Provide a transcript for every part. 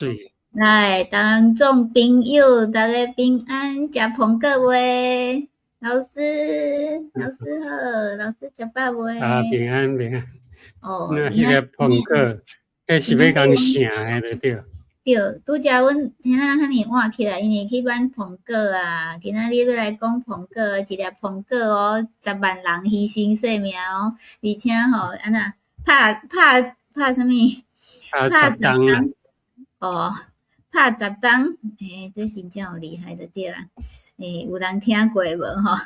水。來，聽眾朋友，大家平安，食蘋果未？老師，老師好，老師食飽未？啊，平安平安。哦，那彼个蘋果，彼是欲共成的就對。對，拄才阮聽仔遐爾換起來，因為去買蘋果啊，今仔日欲來講蘋果，一粒蘋果哦，10萬人犧牲性命哦，而且吼，按怎拍拍拍啥物？拍10冬。哦，拍10冬，欸，這真正有厲害就對啦。欸，有人聽過無吼？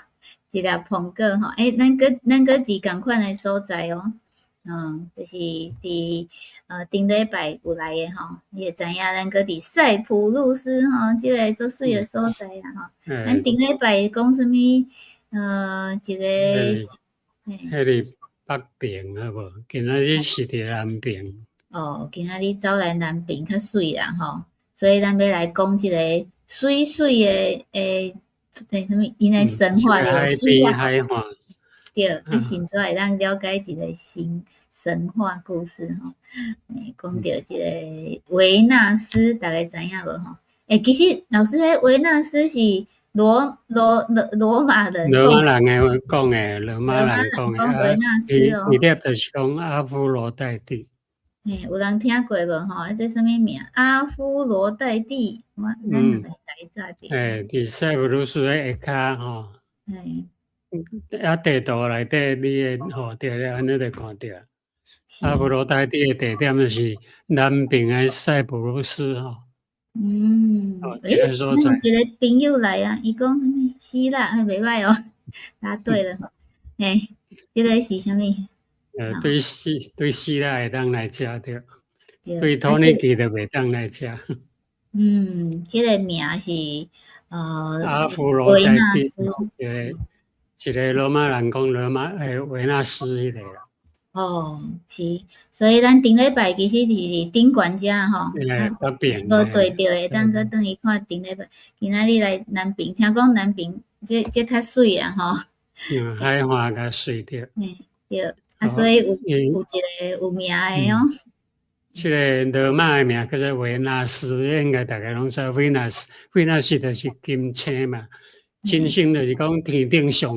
一粒蘋果吼，欸，咱閣佇仝款的所在哦。就是佇頂禮拜有來的吼，你會知影咱閣佇塞浦路斯吼，這个足媠的所在啦吼。咱頂禮拜講啥物？一个，彼个北爿好無？今仔日是佇南爿。哦，今仔日走來南爿較媠啦吼，所以咱欲來講這个媠媠的欸啥物？𪜶的神話就是海邊海岸。對，啊，先怎會當了解一個新神話故事吼？欸，講著這个維納斯，逐家知影無吼？欸，其實老師，彼維納斯是羅馬人羅馬人的講的，羅馬人講的，維納斯哦。伊粒就是講阿芙羅黛蒂。嘿，有人聽過無吼？啊，這啥物名？阿芙羅黛蒂，我咱兩个台早著。欸，佇塞浦路斯的下跤吼。嘿。啊，地圖內底你會吼對咧，按呢就看著。阿芙羅黛蒂的地點就是南爿的塞浦路斯吼。欸，咱有一个朋友來啊，伊講啥物希臘，袂䆀哦，答對了。欸，這个是啥物？對希臘會當來食著，對土耳其就袂當來食。嗯，這个名是阿芙羅維黛蒂納斯。一個羅馬人講羅馬欸維納斯彼个啦。哦，是，所以咱頂禮拜其實是佇頂懸遮吼，欸，北爿。無對著會當閣轉去看頂禮拜，今仔日來南爿，聽講南爿這較媠啊吼。嗯，海岸較媠對。嘿，對，啊，所以有一个有名的哦。這个羅馬的名叫做維納斯，應該逐家攏知維納斯，維納斯就是金星嘛。金星就是講天頂上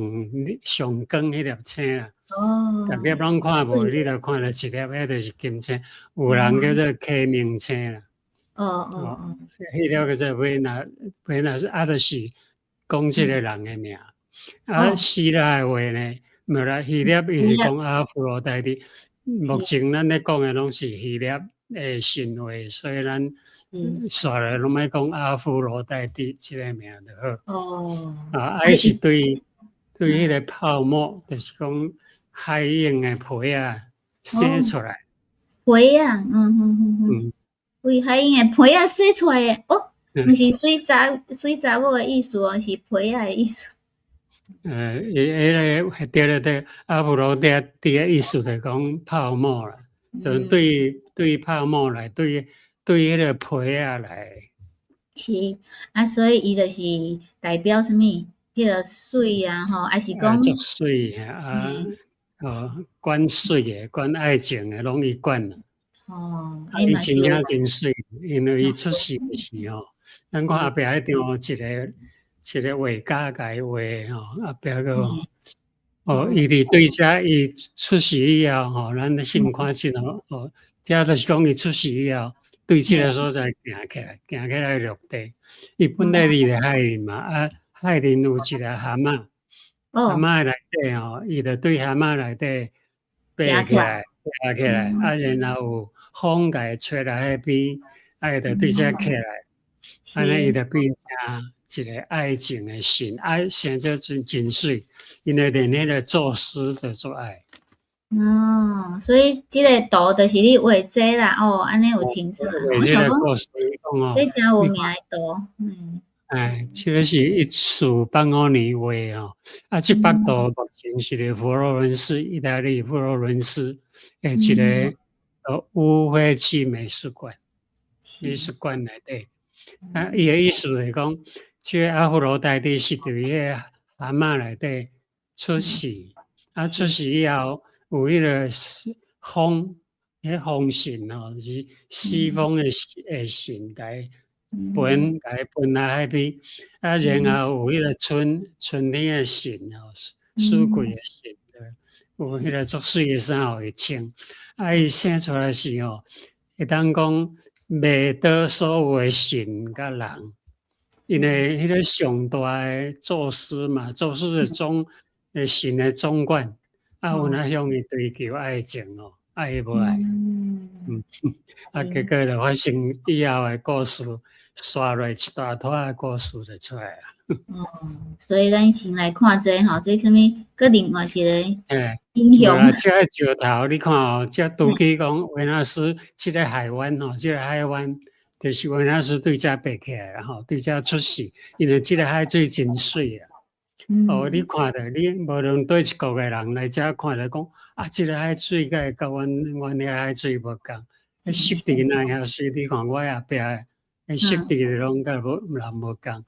上光彼粒星啦。逐粒攏看無，你若看著一粒，彼就是金星。有人叫做啟明星啦。彼粒叫做維納斯，啊，就是講這个人的名。啊，希臘的話呢，無啦，希臘伊是講阿芙羅黛蒂。目前咱咧講的攏是希臘的神話，所以咱煞來攏愛講阿芙羅黛蒂這个名就好。啊，伊是對彼个泡沫，就是講海湧的皮仔洗出來。皮仔，為海湧的皮仔洗出來的，哦，毋是水查某的意思哦，是皮仔的意思。伊彼个對對對，阿芙羅黛蒂的意思就講泡沫啦，就對泡沫來，對彼个皮仔來。是，啊，所以伊就是代表啥物？彼个媠啊，吼，還是講？足媠的啊，哦，管媠的，管愛情的，攏伊管。啊，伊真正真媠，因為伊出世的時候，咱看後壁彼張一个一个畫家共伊畫吼，後壁閣哦，伊佇對遮伊出世以後吼，咱先看這哦，哦，這就是講伊出世以後，對這个所在行起來，行起來陸地。伊本來佇咧海裡嘛，啊，海裡有一个蛤蟆，蛤蟆內底吼，伊就對蛤蟆內底爬起來，爬起來，啊，然後有風共伊吹來彼邊，啊，伊就對這起來，按呢伊就變成一个愛情的神，啊，生做真真媠，因為連彼个宙斯都足愛。哦，所以這个圖就是你畫這啦，哦，按呢有清楚啦。我想講，這誠有名的圖，嗯。哎，這个是1485年畫吼，啊，這幅圖目前是佇佛羅倫斯，意大利佛羅倫斯的一个烏菲齊美術館，美術館內底。啊，伊的意思是講，這个阿芙羅黛蒂是佇彼个蛤蟆內底出世，啊，出世以後有彼个風。彼風神吼，是西方的神，共伊分，共伊分來海邊，啊，然後有彼個春天的神吼，四季的神，有彼個足媠的衫予伊穿，啊，伊生出來時吼，會當講迷倒所有的神佮人，因為彼個上大的宙斯嘛，宙斯的神的總管，啊，有哪向伊追求愛情哦，愛伊無愛，啊，結果就發生以後的故事，紲落一大拖的故事就出來啊。哦，所以咱先來看這個吼，這啥物？閣另外一個英雄。啊，這個石頭你看哦，這拄起講維納斯這个海灣吼，這个海灣就是維納斯對遮爬起來吼，對遮出世，因為這个海水真媠啊。哦，你看著你無論佗一國的人來遮看著講，啊，這个海水敢會佮阮遐海水無仝？彼色地若遐媠，你看我後壁彼色地攏佮無人無仝。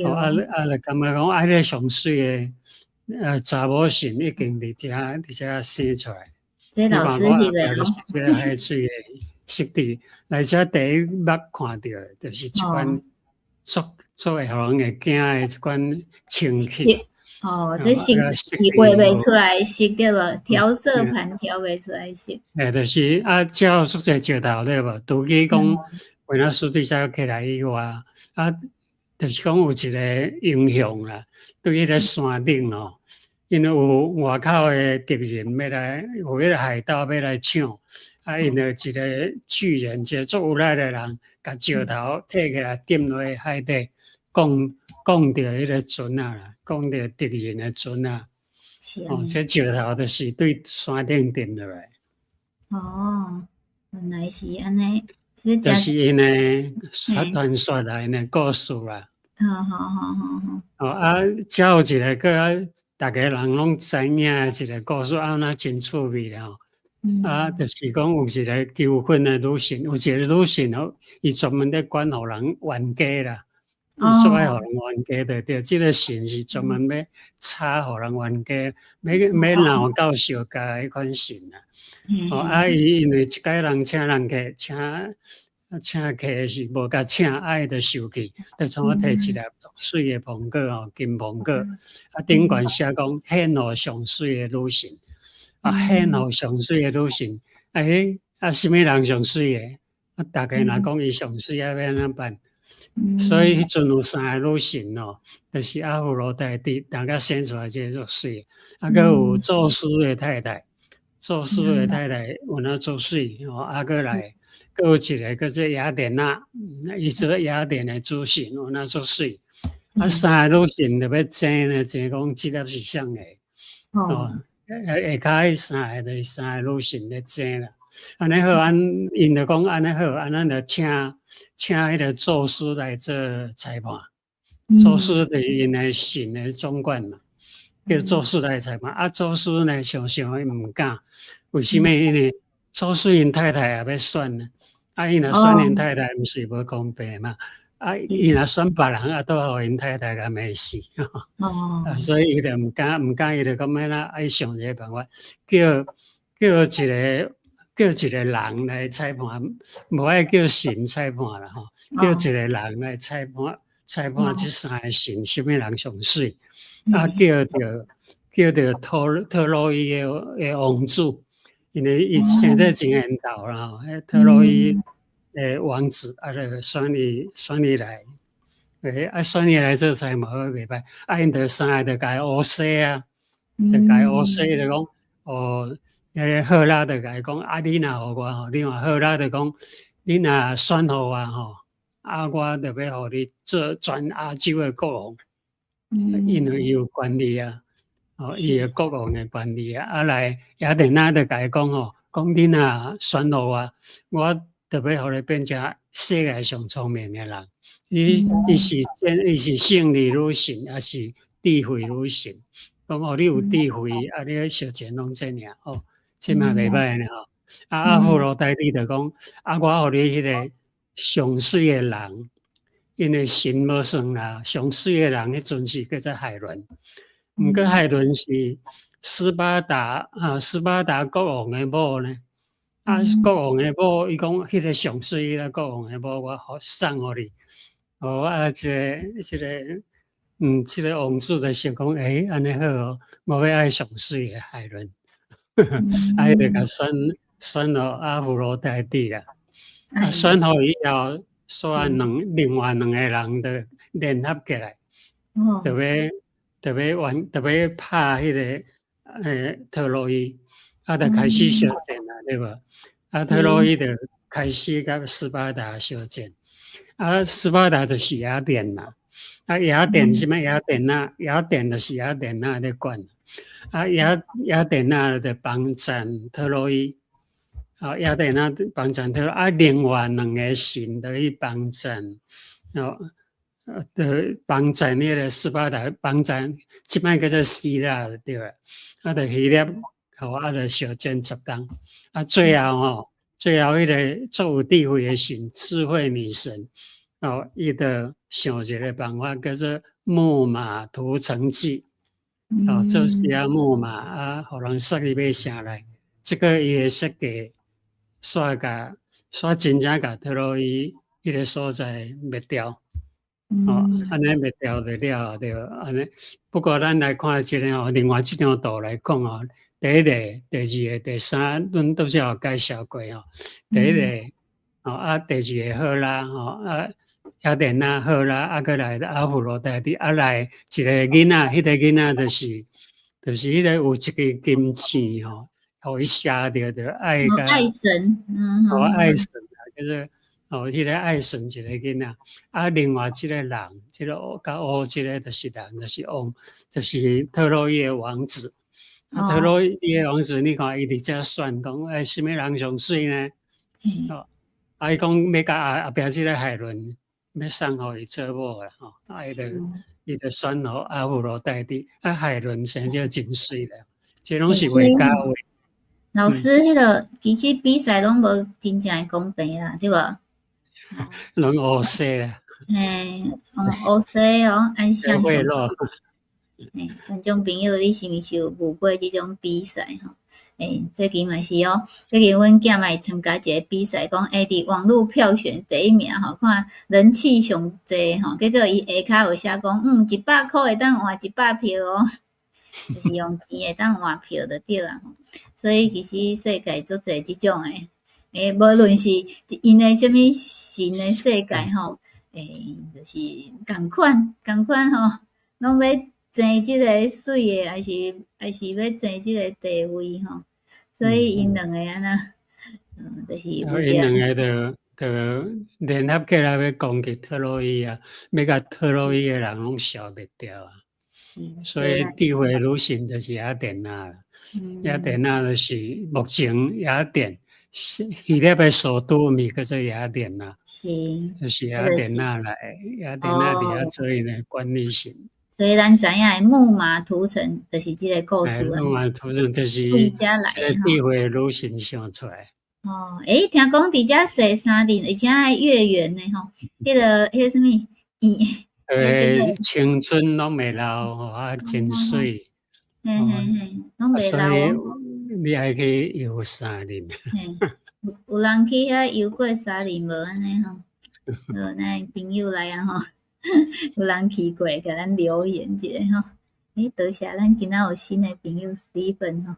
哦，啊啊，就感覺講啊，彼个上媠的查某神已經佇遮生出來。這老師翕的哦。這个海水的色地，來遮第一目看著的，就是這款足足會予人會驚的這款清氣。哦，這色是畫袂出來色對無？調色盤調袂出來色。欸，就是啊，遮有足濟石頭對無？拄起講維納斯對遮起來以外，啊，就是講有一个英雄啦，對彼个山頂哦，因為有外口的敵人欲來，有彼个海盜欲來搶，啊，𪜶就一个巨人，一个足有力的人，共石頭提起來擲落海底，摃摃著彼个船仔啦，摃著敵人的船仔。哦，這石頭就是對山頂擲落來。哦，原來是按呢，就是𪜶的傳說啦，𪜶的故事啦。好好好好好。哦啊，遮有一个閣逐家人攏知影的一个故事，啊，那真趣味啦吼。啊，就是講有一个求婚的女神，有一个女神哦，伊專門咧管予人冤家啦。伊做愛予人冤家，對對，這个神是專門欲查予人冤家，欲鬧到相共彼款神啊。哦，啊，伊因為一擺人請人客，請客時無共請，啊，伊就生氣，就創啊提一粒足媠的蘋果吼，金蘋果，啊，頂懸寫講獻予上媠的女神，啊，獻予上媠的女神，欸，啊，啥物人上媠的？啊，逐家若講伊上媠，啊，欲按怎辦？所以彼陣有三个女神哦，就是阿芙羅黛蒂，大家生出來這個足媠，啊，閣有宙斯的太太，宙斯的太太有哪足媠吼，啊，閣來，閣有一个叫做雅典娜，伊做雅典的主神，有哪足媠，啊，三个女神就欲爭呢，爭講這粒是啥个？哦，下跤彼三個就是三个女神咧爭啦。按呢好，按𪜶就講按呢好，按咱就請彼个宙斯來做裁判。宙斯就是𪜶的神的總管嘛，叫宙斯來裁判。啊，宙斯呢，想想伊毋敢，為啥物？因為宙斯𪜶太太也欲選呢。啊，伊若選𪜶太太，毋是無公平嘛？啊，伊若選別人，啊，拄好𪜶太太共罵死。啊，所以伊就毋敢，毋敢，伊就講欲怎愛想一个辦法，叫一個人來裁判，無愛叫神裁判啦吼，叫一個人來裁判，裁判這三个神，啥物人上媠？啊，叫著特洛伊的王子，因為伊生得真緣投啦吼，彼特洛伊的王子啊，就選伊來，欸，啊，選伊來做裁判袂歹，啊，𪜶就三个就共伊烏踅啊，就共伊烏踅就講，哦。彼个赫拉就共伊講，啊，你若予我吼，你看赫拉就講，你若選予我吼，啊，我就欲予你做全亞洲的國王，因為伊有權利啊，哦，伊的國王的權利啊，啊來雅典娜就共伊講吼，講你若選予我，我就欲予你變成世界上聰明的人。伊是勝利女神，抑是智慧女神？講哦，你有智慧，啊，你燒錢攏這爾哦。這嘛袂歹呢吼，啊，阿芙羅黛蒂就講，啊，我予你彼个上媠的人，因為神無算啦，上媠的人彼陣是叫做海倫，毋過海倫是斯巴達啊，斯巴達國王的某呢，啊，國王的某，伊講彼个上媠，彼个國王的某，我予送予你。哦，啊，這個王子就想講，欸，按呢好哦，我欲愛上媠的海倫，啊，伊就共選予阿芙羅黛蒂啦。啊，選予以後，煞另外兩個人就聯合起來，就欲拍彼个特洛伊，啊，就開始相戰啦，對無？啊，特洛伊就開始佮斯巴達相戰，啊，斯巴達就是雅典啦，啊，雅典啥物雅典娜，雅典就是雅典娜咧管，啊，雅典娜就幫贊特洛伊，啊，雅典娜幫贊特洛，啊，另外兩个神就去幫贊，哦，就幫贊彼个斯巴達，幫贊這擺叫做希臘對無？啊，就希臘，吼，啊，就相戰10冬，啊，最後吼，最後彼个足有智慧的神，智慧女神，哦，伊就想一个辦法，叫做木馬屠城計，哦，做一隻木馬啊，予人塞入去城內，這個伊的設計，煞真正共特洛伊彼个所在滅掉。哦，按呢滅掉就了對，按呢。不過咱來看這个吼，另外這張圖來講吼，第一個、第二個、第三，阮拄才有介紹過吼。第一個，哦啊，第二個赫拉吼啊，雅典娜赫拉啊，閣來阿芙羅黛蒂啊，來一個囡仔，彼个囡仔就是彼个有一支金箭吼，予伊射著就愛共愛神，哦，愛神啊，叫做哦，彼个愛神一个囡仔，啊，另外這個人，這个較烏這个就是人，就是王，就是特洛伊的王子。啊，特洛伊的王子，你看伊佇遮選講，欸，啥物人上媠呢？哦，啊，伊講欲共後壁這个海倫，欲送予伊做某啦，吼，啊，伊就選予阿芙羅黛蒂，啊，海倫生做真媠啦，這攏是畫家畫。老師，彼个其實比賽攏無真正的公平啦，對無？攏烏色啦。嘿，烏色哦，按相信。嘿，觀眾朋友，你是毋是有舞過這種比賽吼？欸，最近嘛是哦，最近阮囝嘛會參加一个比賽，講欸，佇網路票選第一名吼，看人氣上濟吼，結果伊下跤有寫講，100箍會當換100票哦，就是用錢會當換票就對啊。所以其實世界足濟這種的，欸，無論是𪜶的啥物神的世界吼，欸，就是仝款仝款吼，攏欲爭這个媠的，抑是欲爭這個地位吼，所以𪜶兩个按怎，就是𪜶兩個就聯合起來欲攻擊特洛伊啊，欲共特洛伊的人攏消滅掉啊。所以智慧女神就是雅典娜啦，雅典娜就是目前雅典希臘的首都，毋叫做雅典娜，就是雅典娜來，雅典娜佇遐做𪜶的管理神。所以咱知影的木馬屠城就是這个故事。木馬屠城就是這个智慧女神想出來。哦，欸，聽講佇遮踅三日，而且還月圓呢吼，彼个啥物？欸，青春攏袂老吼，啊，真媠。嘿嘿嘿，攏袂老。所以你愛去遊三日。嘿，有人去遐遊過三日無按呢吼？好，咱朋友來啊吼，有人去過，共咱留言一下吼。欸，多謝咱今仔有新的朋友 Stephen 吼，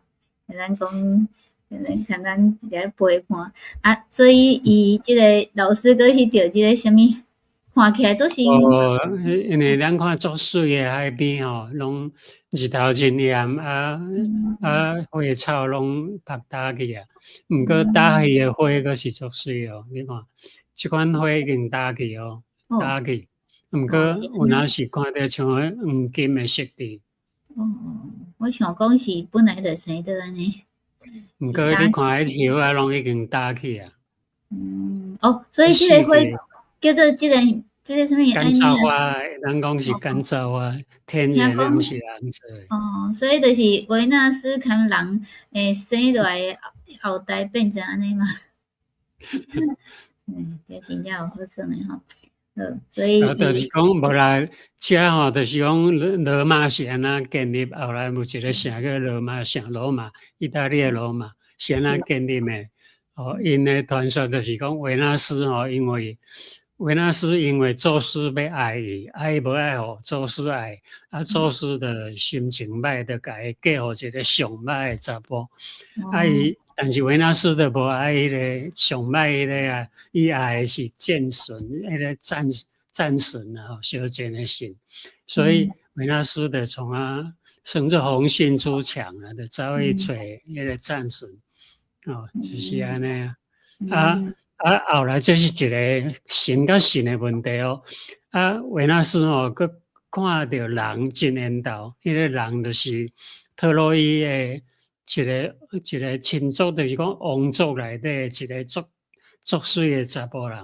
共咱講，共咱來陪伴。啊，所以伊這個老師閣翕著這个啥物？看起來都是哦，因為咱看足媠的海邊吼，攏日頭真炎啊啊，花草攏曝焦去啊。毋過焦去的花閣是足媠哦，你看，這款花已經焦去哦，焦去。毋過有若是看著像黃金的色澤。哦，我想講是本來就生得按呢。毋過你看彼葉仔攏已經焦去啊。哦，所以這個花叫做這個啥物？乾燥花，人講是乾燥花，天然的毋是人做的。哦，所以就是維納斯牽人生落來的後代變成按呢嘛。這真正有好耍的吼。好，所以啊，就是講無啦，這吼就是講羅馬是按怎建立，後來有一個城叫羅馬城，羅馬，意大利的羅馬是按怎建立的？哦，𪜶的傳說就是講維納斯吼，因為維納斯因為宙斯欲愛伊，啊伊無愛予宙斯愛，啊宙斯就心情歹，就共伊嫁予一個上歹的查埔，啊伊但是維納斯就無愛彼個上歹彼個啊，伊愛的是戰神，彼個戰神啊，吼，相戰的神，所以維納斯就創啊，乘著紅杏出牆啊，就走去揣彼個戰神，哦，就是按呢啊，啊啊後來這是一個神佮神的問題哦，啊維納斯吼，閣看著人真緣投，彼個人就是特洛伊的一個親族，就是講王族內底一個足足媠的查埔人，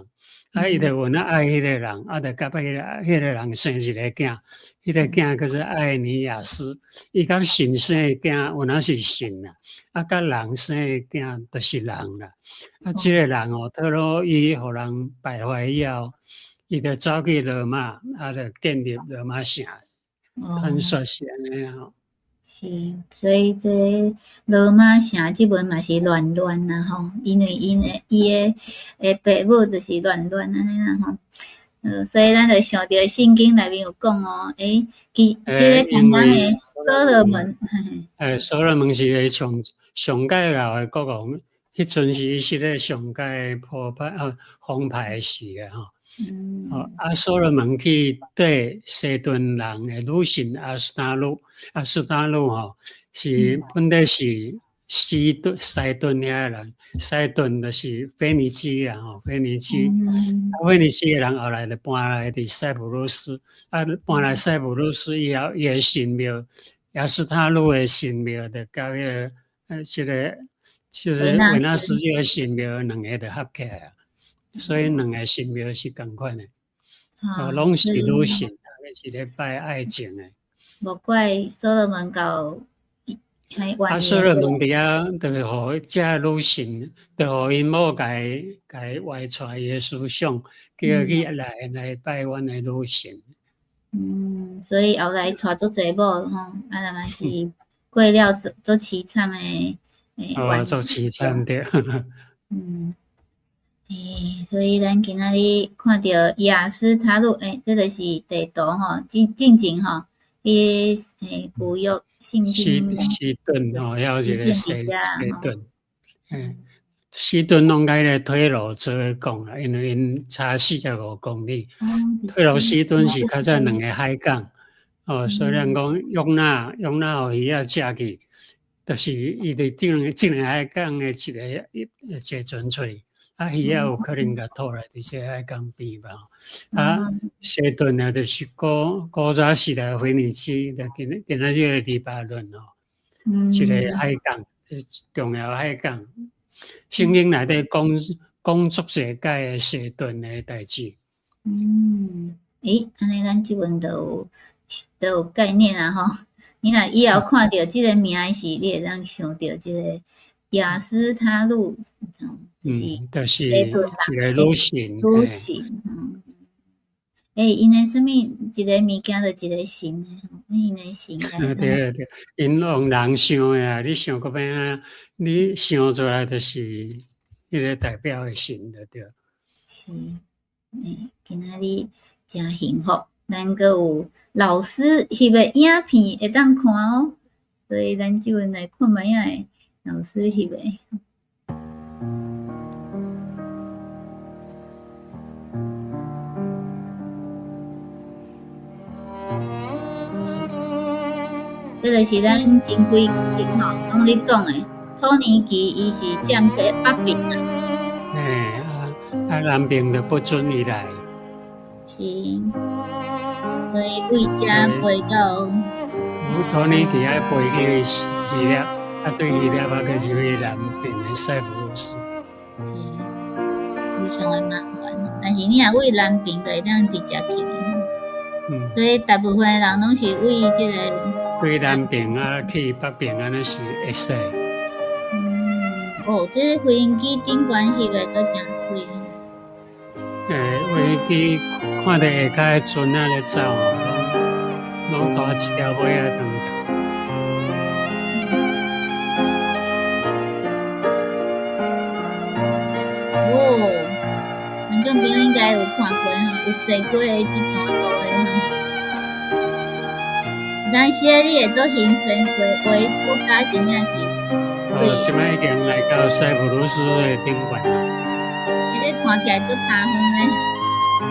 啊伊就有影愛彼個人，啊就佮彼個人生一個囝，彼個囝叫做愛尼亞斯，伊佮神生的囝有影是神啦，啊佮人生的囝就是人啦，啊這個人哦，特洛伊予人敗壞以後，伊就走去羅馬，啊就建立羅馬城，傳說是按呢吼。是，所以這羅馬城這本嘛是亂亂啦吼，因為𪜶的爸母就是亂亂按呢啦吼。所以咱就想著聖經內面有講哦，欸，其這個簡單的所羅門。欸，所羅門是個上上蓋老的國王，彼陣是伊是咧上蓋破敗啊澎湃的時的吼。哦，啊，所羅門去綴西頓人的女神阿斯塔魯，阿斯塔魯吼是本來是西頓西頓遐的人，西頓就是腓尼基啊吼，腓尼基，啊，腓尼基的人後來就搬來佇塞浦路斯，啊，搬來塞浦路斯以後，伊的神廟亞斯塔魯的神廟就佮彼個這個維納斯這個神廟兩个就合起來啊。所以兩个神廟是仝款的，哦，攏是女神，是咧拜愛情的。無怪所羅門到，啊，所羅門佇遐就予這女神，就予𪜶某共伊歪跩伊的思想，叫伊去來拜阮的女神。嗯，所以後來娶足濟某吼，啊，若嘛是過了足足淒慘的。哦，足淒慘對。嗯。欸，所以咱今仔日看著亞斯塔魯，欸，這个是地圖吼，進前吼，彼個欸舊約聖經。西頓吼，還有一個西頓，欸，西頓攏共彼个推羅做伙講啦，因為𪜶差45公里。推羅西頓是較早兩个海港，哦，所以咱講約拿約拿予魚仔食去，就是伊佇這兩个海港的一個坐船出去。啊，魚仔有可能共吐來佇這海港邊吧。啊，西頓啊，就是古早時代腓尼基，就今仔日个黎巴嫩哦，一个海港，重要海港。聖經內底講講足濟擺的西頓的代誌。嗯，欸，按呢咱這陣就有概念啊吼。你若以後看著這个名時，你會當想著這个亞斯塔魯。嗯，就是一个女神，女神，嗯，欸，𪜶的啥物一个物件就一个神的吼，𪜶的神。對對，𪜶用人想的啊，你想閣欲按怎，你想出來就是彼个代表的神就對。是，欸，今仔日誠幸福，咱閣有老師翕的影片會當看哦，所以咱這陣來看覓仔老師翕的。這就是咱前幾集吼，攏咧講的土耳其，伊是佔北邊啊。欸，啊，南邊就不准伊來。是，所以為遮飛到。土耳其愛飛去希臘，啊，對希臘啊，閣入去南邊的塞浦路斯。是，非常的麻煩。但是你若為南邊，就會當直接去。嗯。所以大部分的人攏是為這个。對南邊啊，去北邊按呢是會使。嗯，哦，這個飛行機頂懸翕的閣誠媠。欸，飛行機看著下跤的船仔咧走，攏大一條尾仔長。眾朋友應該有看過吼，有坐過這段路的吼。但是你會做行程過話，國家真正是。哦，這擺已經來到塞浦路斯的頂懸啦。這個看起來足拍遠的。嗯，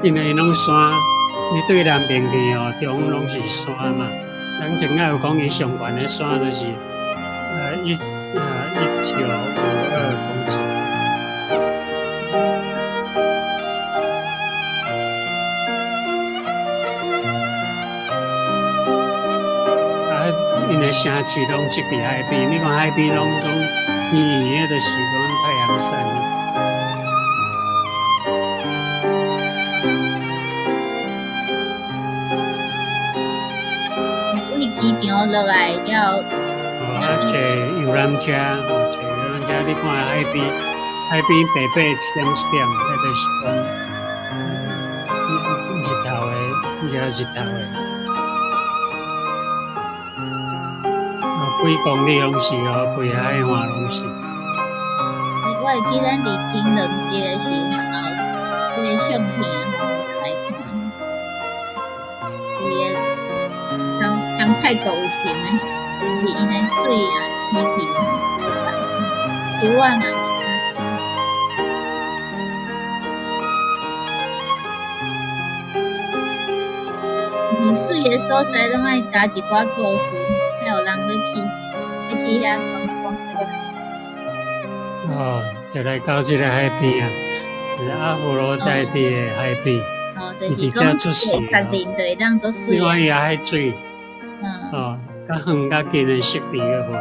因為攏山，你對南邊去哦，中攏是山嘛。咱前仔有講伊上懸的山就是，1952公尺。啊，𪜶的城市攏設佇海邊，你看海邊攏總圓圓的，就是講太陽傘。機場落來了，哦，啊，坐遊覽車，哦，坐遊覽車，你看海邊，海邊白白一點一點，彼就是講日頭的，遮日頭的，啊，幾公里攏是哦，規个海岸攏是。我會記咱佇前兩集的時候，這個相片吼來看，規个。像泰國有成的，就是𪜶的水啊、天氣吼，樹啊嘛。是媠的所在，攏愛加一寡故事，才有人欲去，欲去遐觀光。哦，就來到這个海邊啊，就是阿芙羅黛蒂的海邊。哦，就是講十年就會當做媠。你看伊海水。哦，較遠較近的設備閣無仝。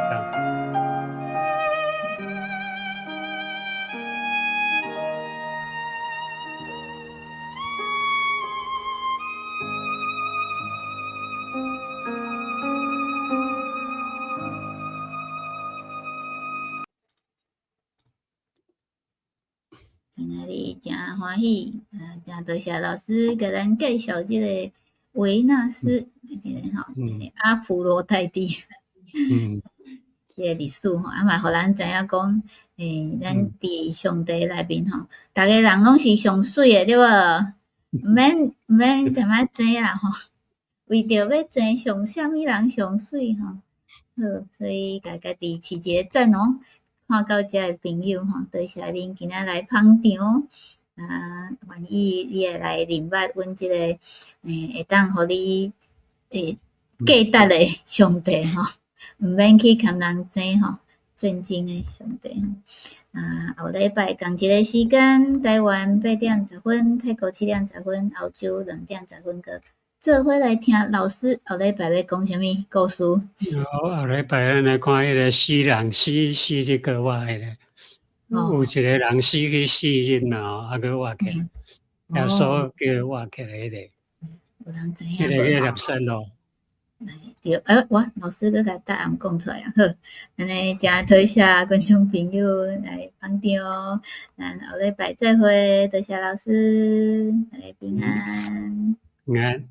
今仔日誠歡喜，啊，誠多謝老師共咱介紹這個維納斯，這個吼，阿芙羅黛蒂，這個歷史吼，啊嘛，予咱知影講，咱佇上帝內面吼，逐个人攏是上媠的，對無？毋免毋免踮遐爭啦吼，為著欲爭上啥物人上媠吼，好，所以共家己飼一個讚哦。看到遮的朋友吼，多謝恁今仔來捧場，啊，願意你會來認捌阮這個，會當予你價值的上帝吼，毋免去共人爭吼，戰爭的上帝吼。啊，後禮拜仝一个時間，台灣8點10分，泰國7點10分，歐洲2點10分閣做伙來聽老師後禮拜欲講啥物故事。哦，後禮拜咱來看彼个死人死死日閣活彼个，有一个人死去四日嘛，啊閣活起來，耶穌叫活起來彼个。有人知影彼个叫納撒路。對，我老師閣共答案講出來啊，好，按呢誠多謝觀眾朋友來捧場，咱後禮拜再會，多謝老師，大家平安。平安。